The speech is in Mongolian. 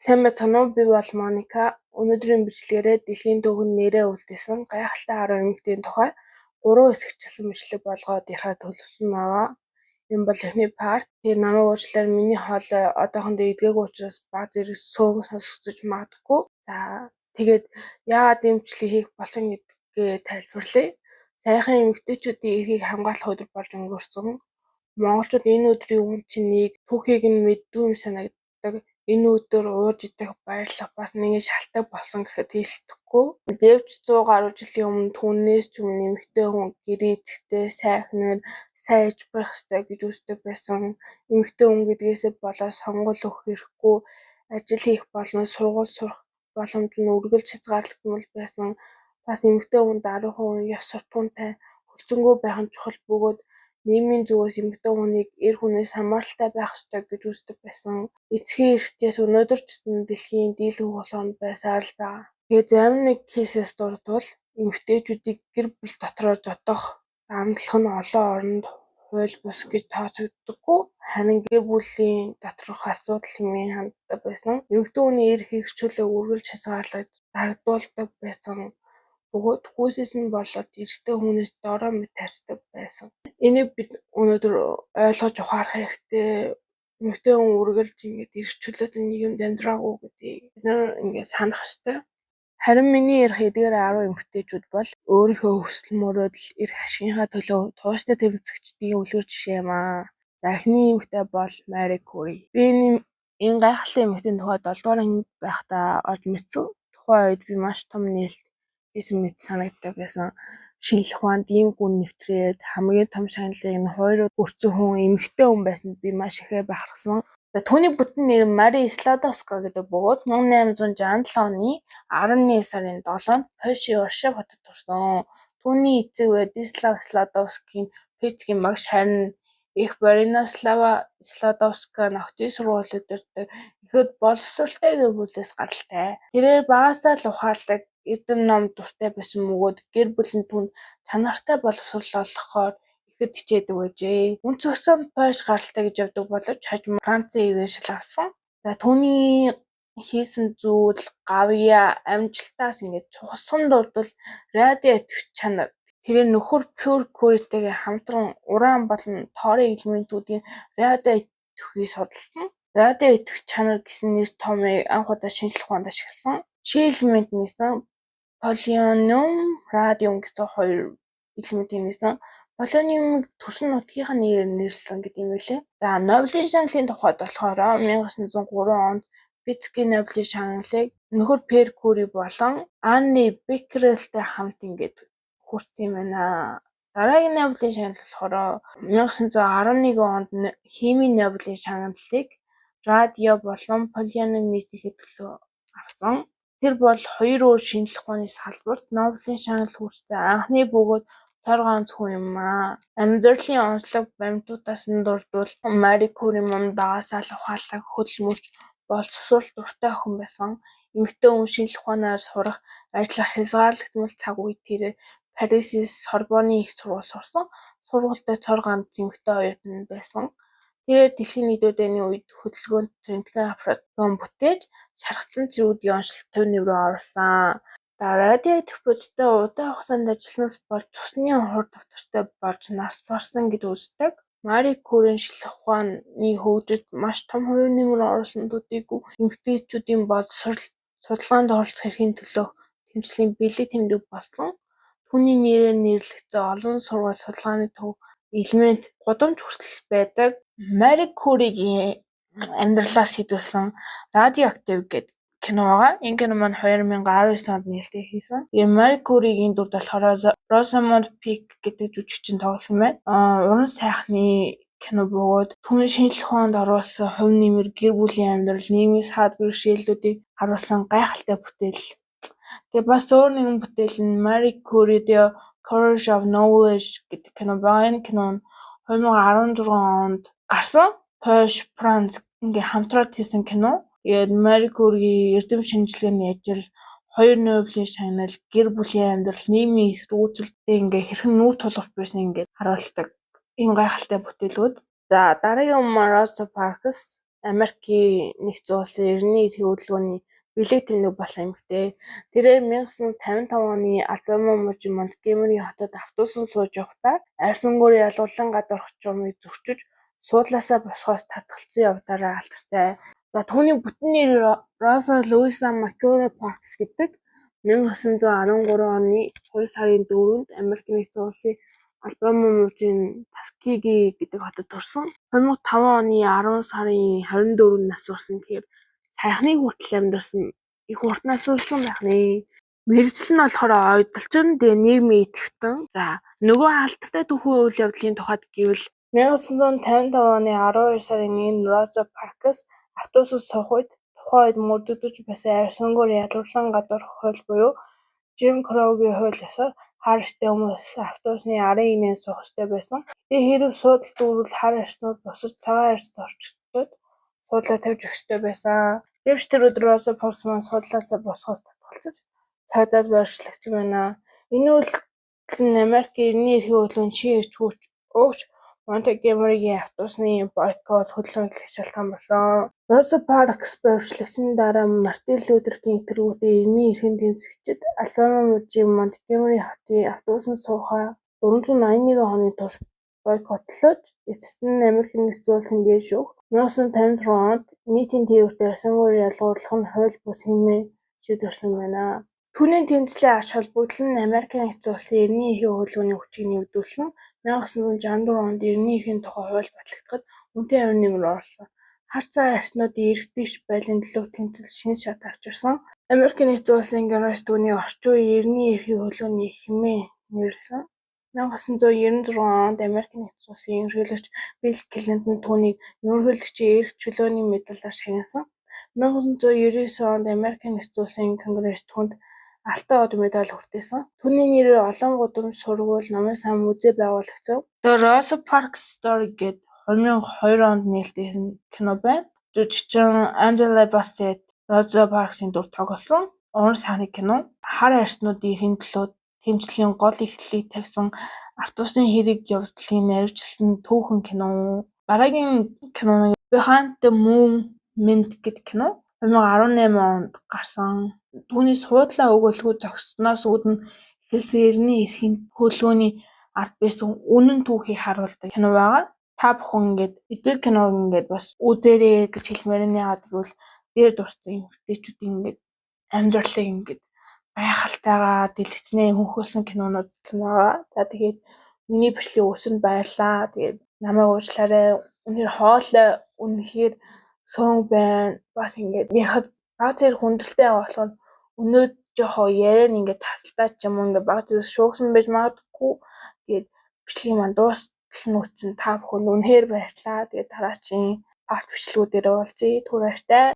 Сайн байцгаана уу? Би бол Моника. Өнөөдрийн бичлэгээрээ дэлхийн түүхэнд нэрээ үлдээсэн гайхалтай 10 эмэгтэйн тухай 3 хэсэгчлэн бичлэг болгоод ярихаар төлөвлөсөн байгаа. Энэ бол эхний part. Тэгээ намайг уучлаарай, миний хоолой одоохондоо идгээгүй учраас бага зэрэг сөөн сонсогдож магадгүй. За, тэгээд яагаад ийм бичлэг хийх болсон гэдгээ тайлбарлая. Саяхан эмэгтэйчүүдийн эрхийг хамгаалах өдөр болж өнгөрсөн. Монголчууд энэ өдрийн үн цэнийг, түүхийг нь мэддэггүй юм санагддаг. Энэ өдөр ууж идэх, баярлах бас нэгэн шалтгаан болсон гэхэд хэлсдэхгүй. Гэвч 100 гаруй жилийн өмнө, түүнээс ч өмнө эмэгтэй хүн гэрээ эзэгтэй, сайн охиноор сайн ээж байх ёстой гэж үздэг байсан. Эмэгтэй хүн гэдгээсээ болоод сонгуул өгөх эрхгүй, ажил хийх болон сургууль сурах боломж нь үргэлж хязгаарлагдмал байсан. Бас эмэгтэй хүн даруухан, ёс суртахуунтай, хөлзөнгөө байх нь чухал бөгөөд нийгмийн зүгээс эмэгтэй хүнийг эр хүнээс хамааралтай байх ёстой гэж үздэг байсан. Эцгийн эрхтээс өнөөдөр ч гэсэн дэлхийн дийлэнх болгонд байсаар л байгаа. Тэгээ зарим нэг case ээс дурдвал эмэгтэйчүүдийг гэр бүл дотроо зотох, амтлах нь олон оронд хууль бус гэж тооцогддоггүй. Харин гэр бүлийн доторх асуудал хэмээн ханддаг байсан. Эмэгтэй хүний эрх эрх чөлөөг үргэлж хязгаарлаж, дагдуулдаг байсан бөгөөд хүйсээс нь болоод эрэгтэй хүнээс дорой мэт харьцдаг байсан. Энийг бид өнөөдөр ойлгож ухаарах хэрэгтэй. Эмэгтэй хүн үргэлж ингэж эрх чөлөөтэй нийгэмд амьдраагүй гэдгийг бид нар ингээд санах ёстой. Харин миний ярих эдгээр 10 эмэгтэйчүүд бол өөрийнхөө хүсэл мөрөөдөл, эрх ашигынхаа төлөө тууштай тэмцэгчдийн үлгэр жишээ юм аа. За, эхний эмэгтэй бол Мари Кюри. Би энэ гайхалтай эмэгтэйн тухай 7 дугаар ангид байхдаа олж мэдсэн. Тухайн үед би маш том нээлт хийсэн мэт санагддаг байсан. Шинжлэх ухаанд ийм гүн нэвтрээд хамгийн том шагналыг нь хоёр өртсөн хүн эмэгтэй хүн байсанд би маш ихээр бахархсан. За, түүний бүтэн нэр Мари Склодовска гэдэг бөгөөд 1867 оны 11 сарын 7-нд Польшийн Варшава хотод төрсөн. Түүний эцэг Владислав Склодовскийн физикийн багш, харин эх Бронислава Склодовска нь охидын сургууль удирддаг ихэд боловсролтой гэр бүлээс гаралтай. Тэрээр багасаа л ухаалаг, эрдэм ном дуртай байсан бөгөөд гэр бүл нь түүнд чанартай боловсрол олгохоор ихэд хичээдэг байжээ. Өнц өссөн Польш гаралтай гэж явдаг боловч хожим Францын иргэншил авсан. За, түүний хийсэн зүйл, гавьяа, амжилтаас ингээд цугсхан дурдвал радио идэвх чанар. Тэрээр нөхөр Пьер Кюритэйгээ хамтран уран болон торийн элементүүдийн радио идэвхийг судалсан. Радио идэвх чанар гэсэн нэр томьёог анх удаа шинжлэх ухаанд ашигласан. Шинэ элемент нээсэн полониум, радиум гэсэн хоёр элементийг нээсэн. Полониумыг төрсөн нутгийнхаа нэрээр нэрлэсэн гэдэг юм билээ. За, Нобелийн шагналын тухайд болохоор 1903 онд физикийн Нобелийн шагналыг нөхөр Пьер Кюри болон Анни Беккерелтэй хамт ингээд хүртсэн юм байна. Дараагийн Нобелийн шагнал болохоор 1911 онд химийн Нобелийн шагналыг радио болон полониум нийслэхэд төлөө авсан. Тэр бол хоёр өөр шинжлэх ухааны салбарт Нобелийн шагнал хүртсэн анхны бөгөөд цор ганц хүн юм аа. Амьдралын онцлог баримтуудаас нь дурдвал Мари Кюри маань багасаа л ухаалаг, хөдөлмөрч, боловсрол дуртай охин байсан. Эмэгтэй хүн шинжлэх ухаанаар сурах, ажиллах хязгаарлагдмал цаг үед тэрээр Парисын Сорбонны их сургуульд сурсан. Сургуультай цор ганц эмэгтэй оюутан байсан. Тэрээр дэлхийн нэгдүгээр дайны үед хөдөлгөөнт рентген аппарат бүтээж, шаргацсан цэргүүдийн онцлог хувь нэмрээ оруулсан. Радио идэвх бодистой удаан хугацаанд ажилласнаас болж цусны хур давтартай болж нас барсан гэж үздэг. Мари Кюрийн шинжлэх ухааны хөгжилд маш том хувь нэмэр оруулсан төдийгүй эмэгтэйчүүдийн боловсрол, судалгаанд оролцох эрхийн төлөөх тэмцлийн бэлэг тэмдэг болсон. Түүний нэрээр нэрлэгдсэн олон сургууль, судалгааны төв, элемент, гудамж хүртэл байдаг. Мари Кюригийн амьдралаас сэдвүүлсэн Radioactive гэдэг кино байгаа. Энэ кино маань 2019 онд нээлттэй хийсэн. Тэгээ Мари Кюригийн дүрд болохоор Rosamund Pike гэдэг жүжигчин тоглосон байна. Уран сайхны кино бөгөөд түүний шинжлэх ухаанд оруулсан хувь нэмэр, гэр бүлийн амьдрал, нийгмийн саад бэрхшээлүүдийг харуулсан гайхалтай бүтээл. Тэгээ бас өөр нэгэн бүтээл нь Marie Curie: The Courage of Knowledge гэдэг кино байгаа. Энэ кино нь 2016 онд гарсан. Польш, Франц ингээ хамтраад хийсэн кино. Тэгээд Мари Кюригийн эрдэм шинжилгээний ажил, хоёр Нобелийн шагнал, гэр бүлийн амьдрал, нийгмийн эсэргүүцэлтэй ингээ хэрхэн нүүр тулгарч байсныг ингээд харуулдаг. Ийм гайхалтай бүтээлүүд. За, дараагийн хүн маань Роза Паркс. Америкийн нэгдсэн улсын эртний эрхийн хөдөлгөөний бэлэг тэмдэг болсон эмэгтэй. Тэрээр 1955 оны Алабама мужийн Монтгомери хотод автобусанд сууж явахдаа арьс өнгөөр ялгуурлан гадуурхах журмыг зөрчиж, суудлаасаа босохоос татгалзсан явдлаараа алдартай. За, түүний бүтэн нэр Роза Луиза Маккюли Паркс гэдэг. 1913 оны 2 сарын 4-нд Америк нэгдсэн улсын Алабама мужийн Таскиги гэдэг хотод төрсөн. 2005 оны 10 сарын 24-нд нас барсан гэхээр саяхныг хүртэл амьдарсан, их урт наслсан байх нэ. Мэргэжил нь болохоор оёдолчин, тэгээ нийгмийн идэвхтэн. За, нөгөө алдартай түүхэн үйл явдлын тухайд гэвэл 1955 оны 12 сарын 1-нд Роза Паркс автобусанд суух үед тухайн үед мөрдөгдөж байсан арьс өнгөөр ялгуурлан гадуурхах хууль буюу Жим Кроугийн хууль ёсоор хар арьстай хүмүүс автобусны арын эгнээнд суух ёстой байсан. Гэхдээ хэрэв суудал дүүрвэл хар арьснууд босож цагаан арьс зорчигчдод суудлаа тавьж өгөх ёстой байсан. Гэвч тэр өдөр Роза Паркс маань суудлаасаа босохоос татгалзаж цагдаад баривчлагдсан байна. Энэ үйлдэл нь Америкийн эртний эрхийн хөдөлгөөнд шин эрч хүч өгч Монтгомеригийн автобусны бойкот хөдөлгөөнийг эхлэх шалтгаан болсон. Роза Паркс баривчлагдсаны дараа Мартин Лютер Кинг тэргүүтээ эртний эрхийн тэмцэгчид Алабама мужийн Монтгомери хотын автобусанд суухаа 481 хоногийн турш бойкотлож, эцэст нь Америк нэгдсэн улсын дээд шүүх 1956 онд нийтийн тээврт арьс өнгөөр ялгуурлах нь хууль бус хэмээн шийдвэрлэсэн байна. Түүний тэмцлийн ач холбогдол нь Америк нэгдсэн улсын эртний эрхийн хөдөлгөөний хүчийг нэмэгдүүлсэн, 1964 онд эртний эрхийн тухай хууль батлагдахад үнэтэй хувь нэмэр оруулсан. Хар цагаан арьснуудын эрх дэвш байдлын төлөөх тэмцэлд шинэ шат авчирсан. Америк нэгдсэн улсын Конгресс түүнийг орчин үеийн эртний эрхийн хөдөлгөөний эх хэмээн нэрлэсэн. 1996 онд Америк нэгдсэн улсын ерөнхийлөгч Билл Клинтон түүнийг ерөнхийлөгчийн эрх чөлөөний медалаар шагнасан. 1999 онд Америк нэгдсэн улсын Конгресс түүнд Алтан од медаль хүртээсэн. Түүний нэрээр олон гудамж, сургууль, номын сан, музей байгуулагдсан. The Rosa Parks Story гэдэг 2002 онд нээлттэй кино байна. Жүжигчин Анжела Бассет Роза Парксын дүр тоглосон. Уран сайхны кино. Хар арьснуудын эрхийн төлөө тэмцлийн гол эхлэлийг тавьсан автобусны хэрэг явдлыг наривчласан түүхэн кино. Дараагийн кино нь Behind the Movement гэдэг кино. 2018 онд гарсан. Түүний суудлаа өгөөлгүй зогссоноос үүднэ эхэлсэн эртний эрхийн хөдөлгөөний ард байсан үнэн түүхийг харуулдаг кино байгаа. Та бүхэн ингээд эдгээр киног ингээд бас үзээрэй гэж хэлмээр байна. Яагаад гэвэл дээр дурдсан эмэгтэйчүүдийн ингээд амьдралыг ингээд гайхалтайгаа дэлгэцнээ хөнхөөсөн кинонууд байгаа. За, тэгээд миний бичлэгийг үзсэнд баярлалаа. Тэгээд намайг уучлаарай. Үнэхээр хоолой үнэхээр сүүн байна. Бас ингээд ярихад бага зэрэг хүндрэлтэй байгаа болохоор өнөө жоохон яриа нь ингээд тасалдаад ч юм уу ингээд бага зэрэг шуугсан байж магадгүй. Тэгээд бичлэгийн маань дуустал нь үзсэн та бүхэнд үнэхээр баярлалаа. Тэгээд дараачийн part бичлэгүүдээр уулзъя. Түр баяртай.